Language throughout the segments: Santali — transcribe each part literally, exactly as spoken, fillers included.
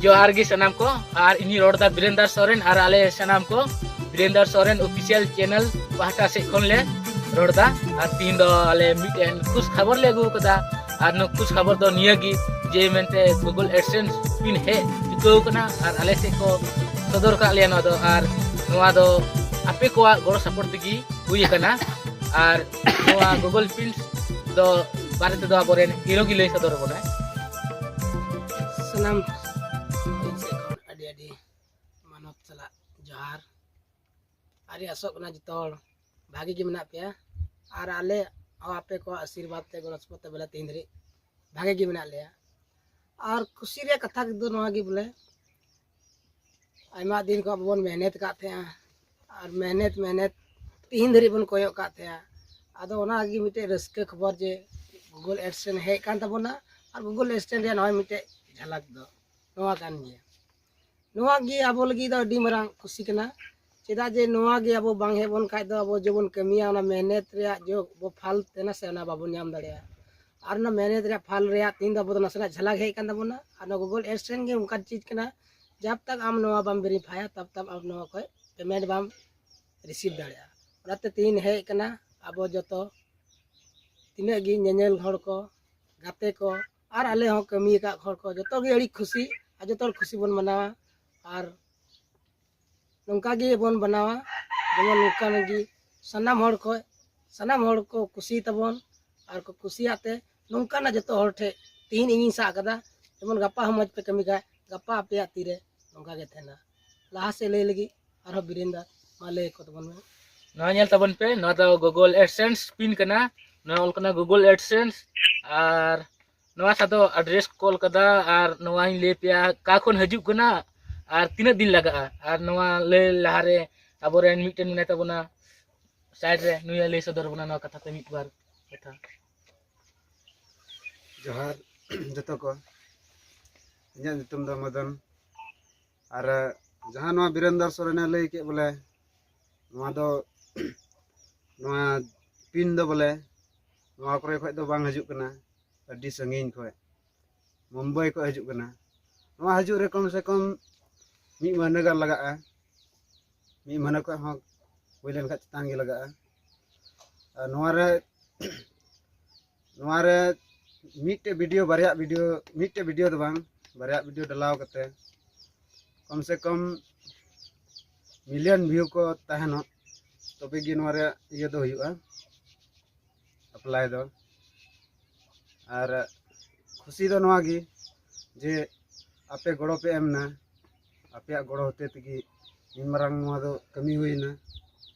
ᱡᱚᱦᱟᱨ ᱜᱮ ᱥᱟᱱᱟᱢ ᱠᱚ᱾ ᱟᱨ ᱤᱧᱤᱧ ᱨᱚᱲ ᱫᱟ ᱵᱤᱨᱮᱱᱫᱟᱨ ᱥᱚᱨᱮᱱ, ᱟᱨ ᱟᱞᱮ ᱥᱟᱱᱟᱢ ᱠᱚ ᱵᱤᱨᱮᱱᱫᱟᱨ ᱥᱚᱨᱮᱱ ᱚᱯᱷᱤᱥᱤᱭᱟᱞ ᱪᱮᱱᱮᱞ ᱯᱟᱦᱴᱟ ᱥᱮᱫ ᱠᱷᱚᱱ ᱞᱮ ᱨᱚᱲ ᱫᱟ᱾ ᱟᱨ ᱛᱤᱦᱤᱧ ᱫᱚ ᱟᱞᱮ ᱢᱤᱫᱴᱮᱱ ᱠᱷᱩᱥ ᱠᱷᱚᱵᱚᱨ ᱞᱮ ᱟᱹᱜᱩ ᱠᱟᱫᱟ᱾ ᱟᱨ ᱱᱚᱣᱟ ᱠᱷᱩᱥ ᱠᱷᱚᱵᱚᱨ ᱫᱚ ᱱᱤᱭᱟᱹ ᱜᱮ ᱡᱮ ᱢᱮᱱᱛᱮ Google AdSense ᱯᱤᱱ ᱦᱮᱡ ᱪᱩᱠᱟᱹᱣ ᱠᱟᱱᱟ ᱟᱨ ᱟᱞᱮ ᱥᱮᱫ ᱠᱚ ᱥᱚᱫᱚᱨ ᱠᱟᱜ ᱞᱮᱭᱟ ᱱᱚᱣᱟ ᱫᱚ᱾ ᱟᱨ ᱱᱚᱣᱟ ᱫᱚ ᱟᱯᱮ ᱠᱚᱣᱟᱜ ᱜᱚᱲᱚ ᱥᱟᱯᱚᱨᱴ ᱛᱮᱜᱮ ᱦᱩᱭ ᱟᱠᱟᱱᱟ᱾ ᱟᱨ ᱱᱚᱣᱟ Google ᱯᱤᱱ ᱫᱚ ᱵᱟᱨᱮ ᱛᱮᱫᱚ ᱟᱵᱚᱨᱮᱱ ᱦᱤᱨᱳ ᱜᱮ ᱞᱟᱹᱭ ᱥᱚᱫᱚᱨ ᱟᱵᱚᱱᱟᱭ᱾ ᱥᱟᱱᱟᱢ ᱤᱧ ᱥᱮᱫ ᱠᱷᱚᱱ ᱟᱹᱰᱤ ᱟᱹᱰᱤ ᱢᱟᱱᱚᱛ ᱥᱟᱞᱟᱜ ᱡᱚᱦᱟᱨ᱾ ᱟᱨ ᱤᱧ ᱟᱥᱚᱜ ᱠᱟᱱᱟ ᱡᱚᱛᱚ ᱦᱚᱲ ᱵᱷᱟᱜᱮ ᱜᱮ ᱢᱮᱱᱟᱜ ᱯᱮᱭᱟ᱾ ᱟᱨ ᱟᱞᱮ ᱦᱚᱸ ᱟᱯᱮ ᱠᱚᱣᱟᱜ ᱟᱥᱤᱨᱵᱟᱫᱽ ᱛᱮ, ᱜᱚᱲᱚ ᱥᱚᱯᱚᱦᱚᱫ ᱛᱮ ᱵᱚᱞᱮ ᱛᱮᱦᱮᱧ ᱫᱷᱟᱹᱨᱤᱡ ᱵᱷᱟᱜᱮ ᱜᱮ ᱢᱮᱱᱟᱜ ᱞᱮᱭᱟ᱾ ᱟᱨ ᱠᱩᱥᱤ ᱨᱮᱭᱟᱜ ᱠᱟᱛᱷᱟ ᱫᱚ ᱱᱚᱣᱟ ᱜᱮ ᱵᱚᱞᱮ, ᱟᱭᱢᱟ ᱫᱤᱱ ᱠᱷᱚᱱ ᱟᱵᱚ ᱵᱚᱱ ᱢᱮᱦᱱᱚᱛ ᱟᱠᱟᱫ ᱛᱟᱦᱮᱸᱜᱼᱟ᱾ ᱟᱨ ᱢᱮᱦᱱᱚᱛ ᱢᱮᱦᱱᱚᱛ ᱛᱤᱦᱤᱧ ᱫᱷᱟᱹᱨᱤᱡ ᱵᱚᱱ ᱠᱚᱭᱚᱜ ᱠᱟᱜ ᱛᱟᱦᱮᱸᱜᱼᱟ᱾ ᱟᱫᱚ ᱚᱱᱟ ᱜᱮ ᱢᱤᱫᱴᱮᱡ ᱨᱟᱹᱥᱠᱟᱹ ᱠᱷᱚᱵᱚᱨ ᱡᱮ Google AdSense ᱦᱮᱡ ᱠᱟᱱ ᱛᱟᱵᱚᱱᱟ᱾ ᱟᱨ Google AdSense ᱨᱮᱭᱟᱜ ᱱᱚᱜᱼᱚᱭ ᱢᱤᱫᱴᱮᱡ ᱡᱷᱟᱞᱟᱠ ᱫᱚ ᱱᱚᱣᱟ ᱠᱟᱱ ᱜᱮᱭᱟ᱾ ᱱᱚᱣᱟ ᱜᱮ ᱟᱵᱚ ᱞᱟᱹᱜᱤᱫ ᱫᱚ ᱟᱹᱰᱤ ᱢᱟᱨᱟᱝ ᱠᱩᱥᱤ ᱠᱟᱱᱟ᱾ ᱪᱮᱫᱟᱜ ᱡᱮ ᱱᱚᱣᱟ ᱜᱮ ᱟᱵᱚ ᱵᱟᱝ ᱦᱮᱡ ᱵᱚᱱ ᱠᱷᱟᱡ ᱫᱚ ᱟᱵᱚ ᱡᱮᱵᱚᱱ ᱠᱟᱹᱢᱤᱭᱟ, ᱚᱱᱟ ᱢᱮᱦᱱᱚᱛ ᱨᱮᱭᱟᱜ ᱡᱚ ᱟᱵᱚ ᱯᱷᱚᱞ ᱛᱟᱦᱮᱱᱟ ᱥᱮ, ᱚᱱᱟ ᱵᱟᱵᱚᱱ ᱧᱟᱢ ᱫᱟᱲᱮᱭᱟᱜᱼᱟ᱾ ᱟᱨ ᱚᱱᱟ ᱢᱮᱦᱱᱚᱛ ᱨᱮᱭᱟᱜ ᱯᱷᱚᱞ ᱨᱮᱭᱟᱜ ᱛᱮᱦᱮᱧ ᱫᱚ ᱟᱵᱚ ᱫᱚ ᱱᱟᱥᱮᱱᱟᱜ ᱡᱷᱟᱞᱟᱠ ᱦᱮᱡ ᱠᱟᱱ ᱛᱟᱵᱚᱱᱟ᱾ ᱟᱨ ᱱᱚᱣᱟ Google AdSense ᱜᱮ ᱚᱱᱠᱟᱱ ᱪᱤᱡᱽ ᱠᱟᱱᱟ, ᱡᱟᱵ ᱛᱟᱠ ᱟᱢ ᱱᱚᱣᱟ ᱵᱟᱢ ᱵᱷᱮᱨᱤᱯᱷᱟᱭᱟ, ᱛᱟᱵ ᱛᱟᱵ ᱟᱢ ᱱᱚᱣᱟ ᱠᱷᱚᱡ ᱯᱮᱢᱮᱱᱴ ᱵᱟᱢ ᱨᱤᱥᱤᱵᱷ ᱫᱟᱲᱮᱭᱟᱜᱼᱟ᱾ ᱚᱱᱟᱛᱮ ᱛᱮᱦᱮᱧ ᱦᱮᱡ ᱠᱟᱱᱟ, ᱟᱵᱚ ᱡᱚᱛᱚ ᱛᱤᱱᱟᱹᱜ ᱜᱮ ᱧᱮᱧᱮᱞ ᱦᱚᱲ ᱠᱚ, ᱜᱟᱛᱮ ᱠᱚ, ᱟᱨ ᱟᱞᱮ ᱦᱚᱸ ᱠᱟᱹᱢᱤ ᱟᱠᱟᱫ ᱦᱚᱲ ᱠᱚ, ᱡᱚᱛᱚ ᱜᱮ ᱟᱹᱰᱤ ᱠᱷᱩᱥᱤ ᱟᱨ ᱡᱚᱛᱚ ᱦᱚᱲ ᱠᱷᱩᱥᱤ ᱵᱚᱱ ᱢᱟᱱᱟᱣᱟ᱾ ᱟᱨ ᱱᱚᱝᱠᱟ ᱜᱮ ᱵᱚᱱ ᱵᱮᱱᱟᱣᱟ, ᱡᱮᱢᱚᱱ ᱱᱚᱝᱠᱟᱱ ᱜᱮ ᱥᱟᱱᱟᱢ ᱦᱚᱲ ᱠᱚ, ᱥᱟᱱᱟᱢ ᱦᱚᱲ ᱠᱚ ᱠᱩᱥᱤ ᱛᱟᱵᱚᱱ ᱟᱨ ᱠᱚ ᱠᱩᱥᱤᱭᱟᱜ ᱛᱮ ᱱᱚᱝᱠᱟᱱᱟᱜ ᱡᱚᱛᱚ ᱦᱚᱲ ᱴᱷᱮᱡ ᱛᱮᱦᱮᱧ ᱤᱧᱤᱧ ᱥᱟᱵ ᱠᱟᱫᱟ, ᱡᱮᱢᱚᱱ ᱜᱟᱯᱟ ᱦᱚᱸ ᱢᱚᱡᱽ ᱯᱮ ᱠᱟᱹᱢᱤ ᱠᱷᱟᱡ ᱜᱟᱯᱟ ᱟᱯᱮᱭᱟᱜ ᱛᱤᱨᱮ ᱱᱚᱝᱠᱟ ᱜᱮ ᱛᱟᱦᱮᱱᱟ᱾ ᱞᱟᱦᱟ ᱥᱮᱫ ᱞᱟᱹᱭ ᱞᱟᱹᱜᱤᱫ ᱟᱨᱦᱚᱸ ᱵᱤᱨᱮᱱᱫᱟᱨ, ᱢᱟ ᱞᱟᱹᱭ ᱟᱠᱚ ᱛᱟᱵᱚᱱ ᱢᱮ᱾ ᱱᱚᱣᱟ ᱧᱮᱞ ᱛᱟᱵᱚᱱ ᱯᱮ, ᱱᱚᱣᱟ ᱫᱚ Google AdSense ᱯᱤᱱ ᱠᱟᱱᱟ᱾ ᱱᱚᱣᱟ ᱚᱞ ᱠᱟᱱᱟ Google AdSense᱾ ᱟᱨ ᱱᱚᱣᱟ ᱥᱟᱶ ᱫᱚ ᱟᱰᱨᱮᱥ ᱠᱚ ᱚᱞ ᱠᱟᱫᱟ᱾ ᱟᱨ ᱱᱚᱣᱟᱧ ᱞᱟᱹᱭ ᱯᱮᱭᱟ ᱚᱠᱟ ᱠᱷᱚᱱ ᱦᱤᱡᱩᱜ ᱠᱟᱱᱟ ᱟᱨ ᱛᱤᱱᱟᱹᱜ ᱫᱤᱱ ᱞᱟᱜᱟᱜᱼᱟ᱾ ᱟᱨ ᱱᱚᱣᱟ ᱞᱟᱹᱭ ᱞᱟᱦᱟᱨᱮ ᱟᱵᱚᱨᱮᱱ ᱢᱤᱫᱴᱮᱱ ᱢᱮᱱᱟᱭ ᱛᱟᱵᱚᱱᱟ ᱥᱟᱭᱤᱰ ᱨᱮ, ᱱᱩᱭᱮ ᱞᱟᱹᱭ ᱥᱚᱫᱚᱨ ᱟᱵᱚᱱᱟ ᱱᱚᱣᱟ ᱠᱟᱛᱷᱟ ᱛᱮ ᱢᱤᱫ ᱵᱟᱨ ᱠᱟᱛᱷᱟ᱾ ᱡᱚᱦᱟᱨ ᱡᱚᱛᱚ ᱠᱚ᱾ ᱤᱧᱟᱹᱜ ᱧᱩᱛᱩᱢ ᱫᱚ ᱢᱚᱫᱚᱱ᱾ ᱟᱨ ᱡᱟᱦᱟᱸ ᱱᱚᱣᱟ ᱵᱤᱨᱮᱱᱫᱚᱨ ᱥᱚᱨᱮᱱᱮ ᱞᱟᱹᱭ ᱠᱮᱫ ᱵᱚᱞᱮ, ᱱᱚᱣᱟ ᱫᱚ ᱱᱚᱣᱟ ᱯᱤᱱ ᱫᱚ ᱵᱚᱞᱮ ᱱᱚᱣᱟ ᱠᱚᱨᱮ ᱠᱷᱚᱡ ᱫᱚ ᱵᱟᱝ ᱦᱤᱡᱩᱜ ᱠᱟᱱᱟ, ᱟᱹᱰᱤ ᱥᱟᱺᱜᱤᱧ ᱠᱷᱚᱡ, ᱢᱩᱢᱵᱟᱭ ᱠᱷᱚᱡ ᱦᱤᱡᱩᱜ ᱠᱟᱱᱟ᱾ ᱱᱚᱣᱟ ᱦᱤᱡᱩᱜ ᱨᱮ ᱠᱚᱢ ᱥᱮ ᱠᱚᱢ ᱢᱤᱫ ᱢᱟᱹᱦᱱᱟᱹ ᱜᱟᱱ ᱞᱟᱜᱟᱜᱼᱟ᱾ ᱢᱤᱫ ᱢᱟᱹᱦᱱᱟᱹ ᱠᱷᱚᱱ ᱦᱚᱸ ᱦᱩᱭ ᱞᱮᱱᱠᱷᱟᱱ ᱪᱮᱛᱟᱱ ᱜᱮ ᱞᱟᱜᱟᱜᱼᱟ᱾ ᱟᱨ ᱱᱚᱣᱟ ᱨᱮ ᱱᱚᱣᱟ ᱨᱮ ᱢᱤᱫᱴᱮᱡ ᱵᱷᱤᱰᱤᱭᱳ, ᱵᱟᱨᱭᱟ ᱵᱷᱤᱰᱤᱭᱳ, ᱢᱤᱫᱴᱮᱡ ᱵᱷᱤᱰᱤᱭᱳ ᱫᱚ ᱵᱟᱝ, ᱵᱟᱨᱭᱟ ᱵᱷᱤᱰᱤᱭᱳ ᱰᱟᱞᱟᱣ ᱠᱟᱛᱮ ᱠᱚᱢ ᱥᱮ ᱠᱚᱢ ᱢᱤᱞᱤᱭᱚᱱ ᱵᱷᱤᱭᱩ ᱠᱚ ᱛᱟᱦᱮᱱᱚᱜ, ᱛᱚᱵᱮ ᱜᱮ ᱱᱚᱣᱟ ᱨᱮᱭᱟᱜ ᱤᱭᱟᱹ ᱫᱚ ᱦᱩᱭᱩᱜᱼᱟ, ᱮᱯᱞᱟᱭ ᱫᱚ᱾ ᱟᱨ ᱠᱷᱩᱥᱤ ᱫᱚ ᱱᱚᱣᱟ ᱜᱮ ᱡᱮ ᱟᱯᱮ ᱜᱚᱲᱚ ᱯᱮ ᱮᱢ ᱮᱱᱟ, ᱟᱯᱮᱭᱟᱜ ᱜᱚᱲᱚ ᱦᱚᱛᱮ ᱛᱮᱜᱮ ᱱᱤᱱ ᱢᱟᱨᱟᱝ ᱱᱚᱣᱟ ᱫᱚ ᱠᱟᱹᱢᱤ ᱦᱩᱭᱱᱟ᱾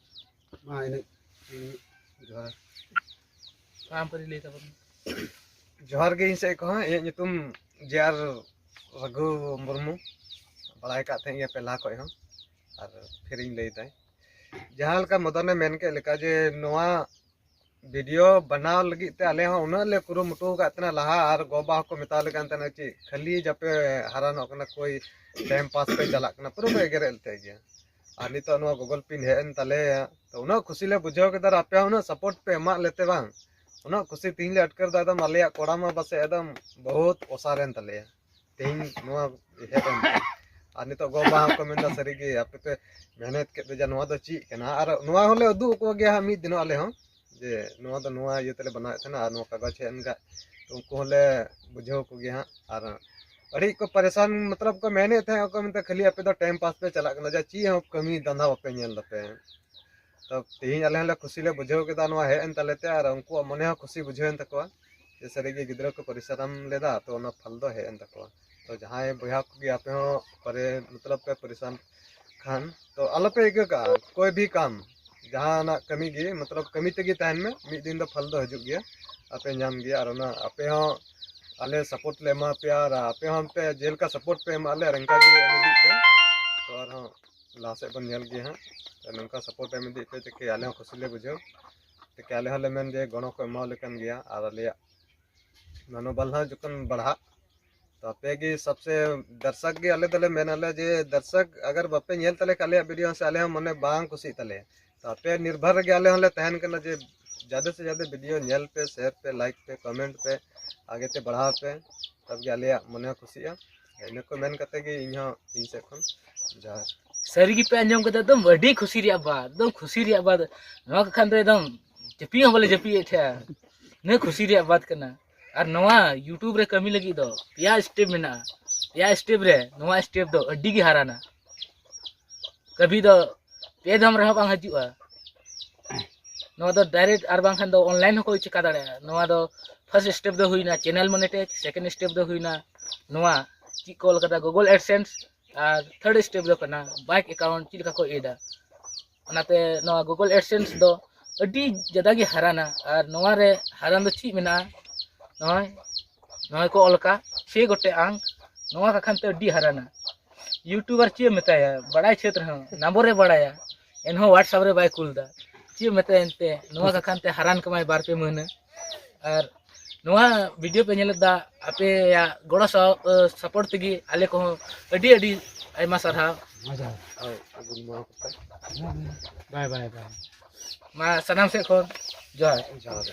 ᱢᱟ ᱤᱱᱟᱹᱜ, ᱡᱚᱦᱟᱨ᱾ ᱟᱢ ᱯᱟᱹᱨᱤ ᱞᱟᱹᱭ ᱛᱟᱵᱚᱱ ᱢᱮ᱾ ᱡᱚᱦᱟᱨ ᱜᱮ ᱤᱧ ᱥᱮᱫ ᱠᱷᱚᱱ ᱦᱚᱸ᱾ ᱤᱧᱟᱹᱜ ᱧᱩᱛᱩᱢ ᱡᱮ ᱟᱨ ᱨᱟᱹᱜᱷᱩ ᱢᱩᱨᱢᱩ, ᱵᱟᱲᱟᱭ ᱟᱠᱟᱫ ᱛᱟᱦᱮᱸᱫ ᱜᱮᱭᱟ ᱯᱮ ᱞᱟᱦᱟ ᱠᱷᱚᱱ ᱦᱚᱸ, ᱟᱨ ᱯᱷᱤᱨᱤᱧ ᱞᱟᱹᱭ ᱫᱟᱹᱧ᱾ ᱡᱟᱦᱟᱸ ᱞᱮᱠᱟ ᱢᱚᱫᱚᱱᱮ ᱢᱮᱱ ᱠᱮᱫ ᱞᱮᱠᱟ ᱡᱮ ᱱᱚᱣᱟ ᱵᱷᱤᱰᱤᱭᱳ ᱵᱮᱱᱟᱣ ᱞᱟᱹᱜᱤᱫ ᱛᱮ ᱟᱞᱮ ᱦᱚᱸ ᱩᱱᱟᱹᱜ ᱞᱮ ᱠᱩᱨᱩᱢᱩᱴᱩ ᱟᱠᱟᱫ ᱛᱟᱦᱮᱱᱟ ᱞᱟᱦᱟ, ᱟᱨ ᱜᱚ ᱵᱟᱵᱟ ᱦᱚᱸᱠᱚ ᱢᱮᱛᱟᱣ ᱞᱮ ᱠᱟᱱ ᱛᱟᱦᱮᱱᱟ ᱪᱮᱫ ᱠᱷᱟᱹᱞᱤ ᱡᱟᱯᱮ ᱦᱟᱨᱟᱱᱚᱜ ᱠᱟᱱᱟ, ᱠᱚᱭ ᱴᱟᱭᱤᱢ ᱯᱟᱥ ᱯᱮ ᱪᱟᱞᱟᱜ ᱠᱟᱱᱟ, ᱯᱩᱨᱟᱹ ᱠᱚ ᱮᱜᱮᱨᱮᱫ ᱞᱮ ᱛᱟᱦᱮᱸ ᱜᱮᱭᱟ᱾ ᱟᱨ ᱱᱤᱛᱚᱜ ᱱᱚᱣᱟ ᱜᱩᱜᱚᱞ ᱯᱤᱱ ᱦᱮᱡ ᱮᱱ ᱛᱟᱞᱮᱭᱟ, ᱛᱚ ᱩᱱᱟᱹᱜ ᱠᱷᱩᱥᱤ ᱞᱮ ᱵᱩᱡᱷᱟᱹᱣ ᱠᱮᱫᱟ, ᱟᱨ ᱟᱯᱮ ᱦᱚᱸ ᱩᱱᱟᱹᱜ ᱥᱟᱯᱳᱨᱴ ᱯᱮ ᱮᱢᱟᱜ ᱞᱮᱛᱮ ᱵᱟᱝ, ᱩᱱᱟᱹᱜ ᱠᱷᱩᱥᱤ ᱛᱮᱦᱮᱧ ᱞᱮ ᱟᱴᱠᱟᱨ ᱫᱟ᱾ ᱮᱠᱫᱚᱢ ᱟᱞᱮᱭᱟᱜ ᱠᱚᱲᱟ ᱢᱟ ᱯᱟᱥᱮ ᱮᱠᱫᱚᱢ ᱵᱚᱦᱩᱛ ᱚᱥᱟᱨ ᱮᱱ ᱛᱟᱞᱮᱭᱟ ᱛᱮᱦᱮᱧ ᱱᱚᱣᱟ ᱦᱮᱡ ᱮᱱ ᱛᱮ᱾ ᱟᱨ ᱱᱤᱛᱚᱜ ᱜᱚ ᱵᱟᱵᱟ ᱦᱚᱸᱠᱚ ᱢᱮᱱᱫᱟ, "ᱥᱟᱹᱨᱤᱜᱮ ᱟᱯᱮ ᱯᱮ ᱢᱮᱦᱱᱚᱛ ᱠᱮᱫ ᱫᱚ ᱡᱟ, ᱱᱚᱣᱟ ᱫᱚ ᱪᱮᱫ ᱠᱟᱱᱟ?" ᱟᱨ ᱱᱚᱣᱟ ᱦᱚᱸᱞᱮ ᱩᱫᱩᱜ ᱟᱠᱚ ᱜᱮᱭᱟ ᱦᱟᱸᱜ ᱢᱤᱫ ᱫᱤᱱᱚᱜ ᱟᱞᱮ ᱦᱚᱸ, ᱡᱮ ᱱᱚᱣᱟ ᱫᱚ ᱱᱚᱣᱟ ᱤᱭᱟᱹ ᱛᱮᱞᱮ ᱵᱮᱱᱟᱣᱮᱫ ᱛᱟᱦᱮᱱᱟ ᱟᱨ ᱱᱚᱣᱟ ᱠᱟᱜᱚᱡᱽ ᱦᱮᱡ ᱮᱱ ᱠᱷᱟᱡ, ᱛᱚ ᱩᱱᱠᱩ ᱦᱚᱸᱞᱮ ᱵᱩᱡᱷᱟᱹᱣ ᱠᱚᱜᱮᱭᱟ ᱦᱟᱸᱜ᱾ ᱟᱨ ᱟᱹᱰᱤ ᱠᱚ ᱯᱟᱨᱮᱥᱟᱱ, ᱢᱚᱛᱞᱚᱵ ᱠᱚ ᱢᱮᱱᱮᱫ ᱛᱟᱦᱮᱸᱫ ᱠᱚ, ᱢᱮᱱᱛᱮ ᱠᱷᱟᱹᱞᱤ ᱟᱯᱮ ᱫᱚ ᱴᱟᱭᱤᱢ ᱯᱟᱥ ᱯᱮ ᱪᱟᱞᱟᱜ ᱠᱟᱱᱟ, ᱡᱟ ᱪᱮᱫ ᱦᱚᱸ ᱠᱟᱹᱢᱤ ᱫᱷᱟᱱᱫᱟ ᱵᱟᱯᱮ ᱧᱮᱞ ᱫᱟᱯᱮ᱾ ᱛᱚ ᱛᱮᱦᱮᱧ ᱟᱞᱮ ᱦᱚᱸᱞᱮ ᱠᱩᱥᱤ ᱞᱮ ᱵᱩᱡᱷᱟᱹᱣ ᱠᱮᱫᱟ ᱱᱚᱣᱟ ᱦᱮᱡ ᱮᱱ ᱛᱟᱞᱮ ᱛᱮ, ᱟᱨ ᱩᱱᱠᱩᱣᱟᱜ ᱢᱚᱱᱮ ᱦᱚᱸ ᱠᱩᱥᱤ ᱵᱩᱡᱷᱟᱹᱣ ᱮᱱ ᱛᱟᱠᱚᱣᱟ ᱡᱮ ᱥᱟᱹᱨᱤᱜᱮ ᱜᱤᱫᱽᱨᱟᱹ ᱠᱚ ᱯᱚᱨᱤᱥᱨᱚᱢ ᱞᱮᱫᱟ, ᱛᱚ ᱚᱱᱟ ᱯᱷᱚᱞ ᱫᱚ ᱦᱮᱡ ᱮᱱ ᱛᱟᱠᱚᱣᱟ᱾ ᱛᱚ ᱡᱟᱦᱟᱸᱭ ᱵᱚᱭᱦᱟ ᱠᱚᱜᱮ ᱟᱯᱮ ᱦᱚᱸ ᱯᱟᱨᱮ, ᱢᱚᱛᱞᱚᱵ ᱯᱮ ᱯᱚᱨᱤᱥᱨᱚᱢ ᱠᱷᱟᱱ, ᱛᱚ ᱟᱞᱚᱯᱮ ᱤᱠᱟᱹ ᱠᱟᱜᱼᱟ, ᱠᱳᱭ ᱵᱷᱤ ᱠᱟᱢ, ᱡᱟᱦᱟᱱᱟᱜ ᱠᱟᱹᱢᱤ ᱜᱮ, ᱢᱚᱛᱞᱚᱵ ᱠᱟᱹᱢᱤ ᱛᱮᱜᱮ ᱛᱟᱦᱮᱱ ᱢᱮ, ᱢᱤᱫ ᱫᱤᱱ ᱫᱚ ᱯᱷᱚᱞ ᱫᱚ ᱦᱤᱡᱩᱜ ᱜᱮᱭᱟ, ᱟᱯᱮ ᱧᱟᱢ ᱜᱮᱭᱟ᱾ ᱟᱨ ᱚᱱᱟ ᱟᱯᱮ ᱦᱚᱸ ᱟᱞᱮ ᱥᱟᱯᱳᱨᱴ ᱞᱮ ᱮᱢᱟ ᱯᱮᱭᱟ, ᱟᱨ ᱟᱯᱮ ᱦᱚᱸ ᱯᱮ ᱡᱮᱞᱮᱠᱟ ᱥᱟᱯᱳᱨᱴ ᱯᱮ ᱮᱢᱟᱜ ᱞᱮᱭᱟ, ᱚᱱᱠᱟ ᱜᱮ ᱮᱢ ᱤᱫᱤᱜ ᱯᱮ᱾ ᱛᱚ ᱟᱨᱦᱚᱸ ᱞᱟᱦᱟ ᱥᱮᱫ ᱵᱚᱱ ᱧᱮᱞ ᱜᱮᱭᱟ ᱦᱟᱸᱜ᱾ ᱛᱚ ᱱᱚᱝᱠᱟ ᱥᱟᱯᱳᱨᱴ ᱮᱢ ᱤᱫᱤᱜ ᱯᱮ, ᱛᱟᱠᱤ ᱟᱞᱮ ᱦᱚᱸ ᱠᱩᱥᱤ ᱞᱮ ᱵᱩᱡᱷᱟᱹᱣ, ᱛᱟᱠᱤ ᱟᱞᱮ ᱦᱚᱸᱞᱮ ᱢᱮᱱ ᱡᱮ ᱜᱚᱲᱚ ᱠᱚ ᱮᱢᱟᱣ ᱞᱮ ᱠᱟᱱ ᱜᱮᱭᱟ, ᱟᱨ ᱟᱞᱮᱭᱟᱜ ᱢᱚᱱᱳᱵᱚᱞ ᱦᱚᱸ ᱡᱚᱠᱷᱚᱱ ᱵᱟᱲᱦᱟᱜ, ᱛᱚ ᱟᱯᱮ ᱜᱮ ᱥᱚᱵᱥᱮ ᱫᱚᱨᱥᱚᱠ ᱜᱮ ᱟᱞᱮ ᱫᱚᱞᱮ ᱢᱮᱱ ᱟᱞᱮ ᱡᱮ ᱫᱚᱨᱥᱚᱠ ᱟᱜᱟᱨ ᱵᱟᱯᱮ ᱧᱮᱞ ᱛᱟᱞᱮ ᱠᱷᱟᱱ ᱟᱞᱮᱭᱟᱜ ᱵᱷᱤᱰᱤᱭᱳ ᱥᱮ ᱟᱞᱮ ᱦᱚᱸ ᱢᱚᱱᱮ ᱵᱟᱝ ᱠᱩᱥᱤᱜ ᱛᱟᱞᱮᱭᱟ᱾ ᱛᱚ ᱟᱯᱮ ᱱᱤᱨᱵᱷᱚᱨ ᱨᱮᱜᱮ ᱟᱞᱮ ᱦᱚᱸᱞᱮ ᱛᱟᱦᱮᱱ ᱠᱟᱱᱟ ᱡᱮ ᱡᱟᱫᱟ ᱥᱮ ᱡᱟᱫᱟ ᱵᱷᱤᱰᱤᱭᱳ ᱧᱮᱞ ᱯᱮ, ᱥᱮᱭᱟᱨ ᱯᱮ, ᱞᱟᱭᱤᱠ ᱯᱮ, ᱠᱚᱢᱮᱱᱴ ᱯᱮ, ᱟᱜᱮ ᱛᱮ ᱵᱟᱲᱦᱟᱣ ᱯᱮ, ᱛᱚᱵᱮ ᱜᱮ ᱟᱞᱮᱭᱟᱜ ᱢᱚᱱᱮ ᱦᱚᱸ ᱠᱩᱥᱤᱜᱼᱟ᱾ ᱤᱱᱟᱹ ᱠᱚ ᱢᱮᱱ ᱠᱟᱛᱮ ᱜᱮ ᱤᱧ ᱦᱚᱸ ᱤᱧ ᱥᱮᱫ ᱠᱷᱚᱱ ᱡᱚᱦᱟᱨ᱾ ᱥᱟᱹᱨᱤ ᱜᱮᱯᱮ ᱟᱸᱡᱚᱢ ᱠᱮᱫᱟ, ᱮᱠᱫᱚᱢ ᱟᱹᱰᱤ ᱠᱷᱩᱥᱤ ᱨᱮᱭᱟᱜ ᱵᱟᱛ, ᱮᱠᱫᱚᱢ ᱠᱷᱩᱥᱤ ᱨᱮᱭᱟᱜ ᱵᱟᱛ᱾ ᱱᱚᱣᱟ ᱠᱚ ᱠᱷᱟᱱ ᱫᱚ ᱮᱠᱫᱚᱢ ᱡᱟᱹᱯᱤᱫ ᱦᱚᱸ ᱵᱟᱞᱮ ᱡᱟᱹᱯᱤᱫ ᱮᱫ ᱛᱟᱦᱮᱸᱜᱼᱟ᱾ ᱤᱱᱟᱹ ᱠᱷᱩᱥᱤ ᱨᱮᱭᱟᱜ ᱵᱟᱛ ᱠᱟᱱᱟ᱾ ᱟᱨ ᱱᱚᱣᱟ YouTube ᱨᱮ ᱠᱟᱹᱢᱤ ᱞᱟᱹᱜᱤᱫ ᱫᱚ ᱯᱮᱭᱟ step ᱢᱮᱱᱟᱜᱼᱟ᱾ ᱯᱮᱭᱟ step ᱨᱮ ᱱᱚᱣᱟ step ᱫᱚ ᱟᱹᱰᱤ ᱜᱮ ᱦᱟᱨᱟᱱᱟ᱾ ᱠᱟᱹᱵᱷᱤ ᱫᱚ ᱯᱮ ᱫᱷᱟᱢ ᱨᱮᱦᱚᱸ ᱵᱟᱝ ᱦᱤᱡᱩᱜᱼᱟ᱾ ᱱᱚᱣᱟ ᱫᱚ direct ᱟᱨ ᱵᱟᱝᱠᱷᱟᱱ ᱫᱚ online ᱦᱚᱸᱠᱚ ᱪᱮᱠᱟ ᱫᱟᱲᱮᱭᱟᱜᱼᱟ᱾ ᱱᱚᱣᱟ ᱫᱚ first step ᱫᱚ ᱦᱩᱭᱱᱟ channel monetize, second step ᱫᱚ ᱦᱩᱭᱱᱟ ᱱᱚᱣᱟ ᱪᱮᱫ ᱠᱚ ᱚᱞ ᱠᱟᱫᱟ Google AdSense, ᱟᱨ third step ᱫᱚ ᱠᱟᱱᱟ bank account ᱪᱮᱫ ᱞᱮᱠᱟ ᱠᱚ ᱮᱰᱟ᱾ ᱚᱱᱟᱛᱮ ᱱᱚᱣᱟ Google AdSense ᱫᱚ ᱟᱹᱰᱤ ᱡᱟᱫᱟ ᱜᱮ ᱦᱟᱨᱟᱱᱟ, ᱟᱨ ᱱᱚᱣᱟ ᱨᱮ ᱦᱟᱨᱟᱱ ᱫᱚ ᱪᱮᱫ ᱢᱮᱱᱟᱜᱼᱟ? ᱱᱚᱜᱼᱚᱭ, ᱱᱚᱜᱼᱚᱭ ᱠᱚ ᱚᱞ ᱠᱟᱜ ᱪᱷᱮ ᱜᱚᱴᱮᱡ ᱟᱝ, ᱱᱚᱣᱟ ᱠᱟᱠᱷᱟᱱ ᱛᱮ ᱟᱹᱰᱤ ᱦᱟᱨᱟᱱᱟ᱾ YouTuber ᱪᱮᱫ ᱮᱢ ᱢᱮᱛᱟᱭᱟ, ᱵᱟᱲᱟᱭ ᱪᱷᱟᱹᱛ ᱨᱮᱦᱚᱸ ᱱᱟᱢᱵᱚᱨᱮ ᱵᱟᱲᱟᱭᱟ, ᱮᱱᱦᱚᱸ WhatsApp ᱨᱮ ᱵᱟᱭ ᱠᱩᱞ ᱫᱟ᱾ ᱪᱮᱫ ᱮᱢ ᱢᱮᱛᱟᱭᱟ ᱮᱱᱛᱮ, ᱱᱚᱣᱟ ᱠᱟᱠᱷᱟᱱ ᱛᱮ ᱦᱟᱨᱟᱱ ᱠᱟᱢᱟᱭ ᱵᱟᱨ ᱯᱮ ᱢᱟᱹᱦᱱᱟᱹ᱾ ᱟᱨ ᱱᱚᱣᱟ video ᱯᱮ ᱧᱮᱞᱮᱫᱟ, ᱟᱯᱮᱭᱟᱜ ᱜᱚᱲᱚ ᱥᱟᱶ, ᱟᱹ, support ᱛᱮᱜᱮ ᱟᱞᱮ ᱠᱚᱦᱚᱸ ᱟᱹᱰᱤ ᱟᱹᱰᱤ ᱟᱭᱢᱟ ᱥᱟᱨᱦᱟᱣ᱾ ᱟᱪᱪᱷᱟ᱾ ᱦᱳᱭ, ᱟᱵᱚ ᱱᱚᱣᱟ ᱠᱚ᱾ ᱵᱟᱭ, ᱵᱟᱭ, ᱵᱟᱭ᱾ ᱢᱟ ᱥᱟᱱᱟᱢ ᱥᱮᱫ ᱠᱷᱚᱱ ᱡᱚᱦᱟᱨ᱾ ᱡᱚᱦᱟᱨ᱾